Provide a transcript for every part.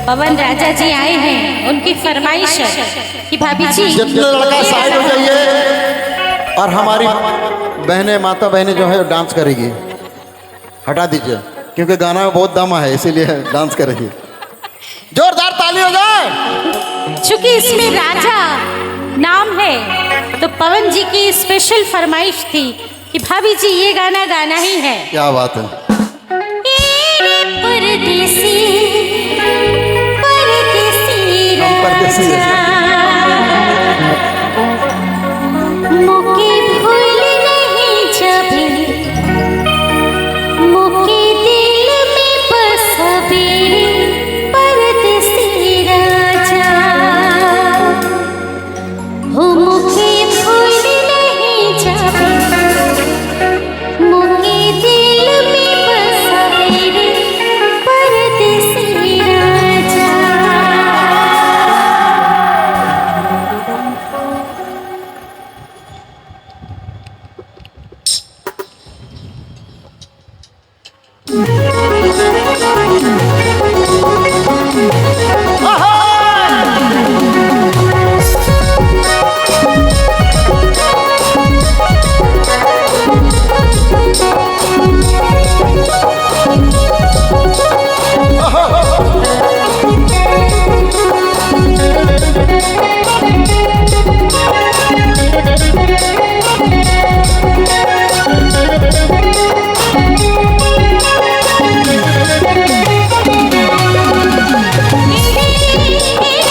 पवन राजा जी आए हैं, उनकी फरमाइश है कि भाभी जी जितने लड़का साइड हो जाइए और हमारी बहनें, माता बहनें जो है डांस करेगी, हटा दीजिए क्योंकि गाना में बहुत दम है, इसीलिए डांस करेगी। जोरदार ताली हो जाए। चूंकि इसमें राजा नाम है तो पवन जी की स्पेशल फरमाइश थी कि भाभी जी ये गाना गाना ही है। क्या बात है। परदेसी परदेसी हम परदेसी हैं। मोके भूल नहीं जाबे, मोके दिल में बसबे परदेसी राजा। हो मोके भूल नहीं जाबे, मोके दिल में बसबे रे परदेसी राजा।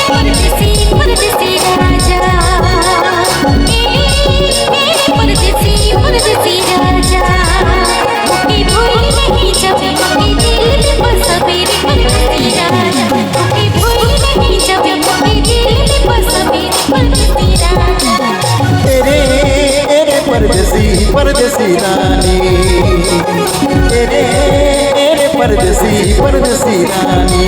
परदेसी परदेसी राजा, परदेसी परदेसी राजा, मोके भूल नहीं जाबे, मोके दिल में बसबे रे परदेसी राजा। मोके भूल नहीं जाबे, मोके दिल में बसबे रे परदेसी राजा। तेरे तेरे परदेसी परदेसी रानी, तेरे तेरे परदेसी परदेसी रानी,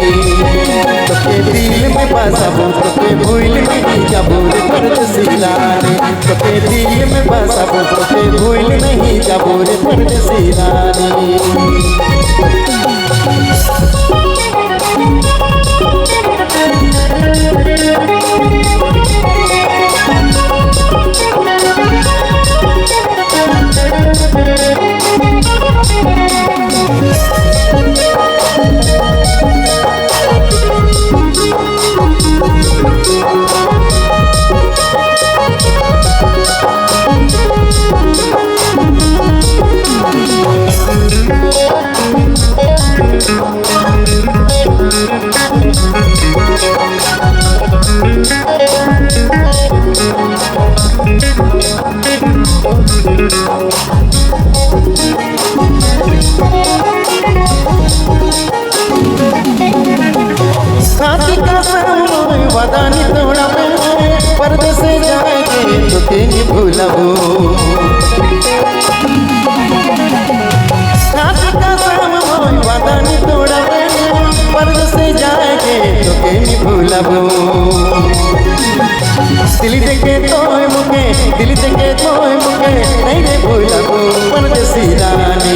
तोके दिल में बसाबो तोके भूल नहीं जाबो रे परदेसी रानी। तोके दिल में बसाबो तोके भूल नहीं जाबो रे परदेसी रानी। साथी कसम वादा नी तोड़बे, परदेस जाएंगे तोके नी भूलबो। साथी कसम वादा नी तोड़बे, परदेस जाएंगे तोके नी भूलबो। दिल देखे तोय मुके, दिल देखे तोय मुके नहीं रे भूलबो परदेसी रानी।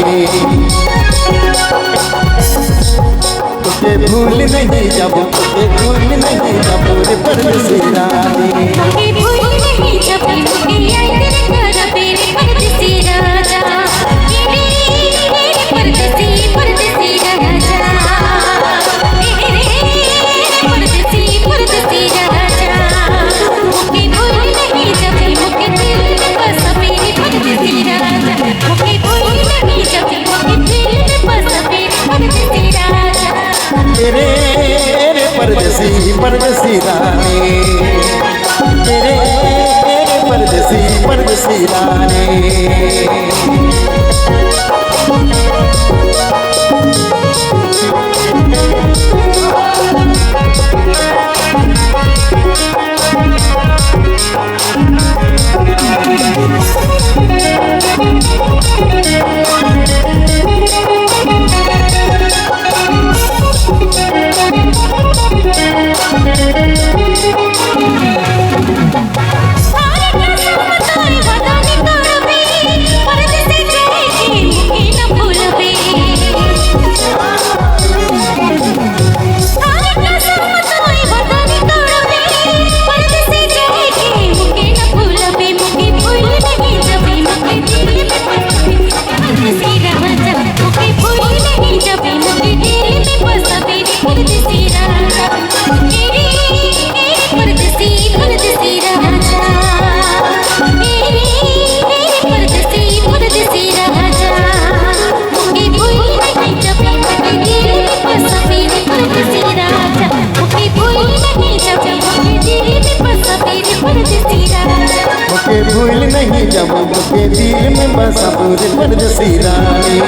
तोके भूल नहीं जाबो, तोके भूल नहीं जाबो रे परदेसी रानी। मोके भूल नहीं जाबे, मोके याद करबे रे परदेसी राजा। मेरे परदेसी परदेसी राजा, मेरे परदेसी परदेसी राजा, मोके भूल नहीं जाबे, मोके दिल में बसबे रे परदेसी राजा। मोके भूल नहीं जाबे, मोके दिल में बसबे रे परदेसी राजा। तेरे तेरे परदेसी परदेसी रानी, तेरे तेरे परदेसी परदेसी रानी। सारे कसम तोय वादा नी तोड़बे, परदेस जाएके मोके न भूलबे। सारे कसम दिल में बसाबो रे परदेसी रानी।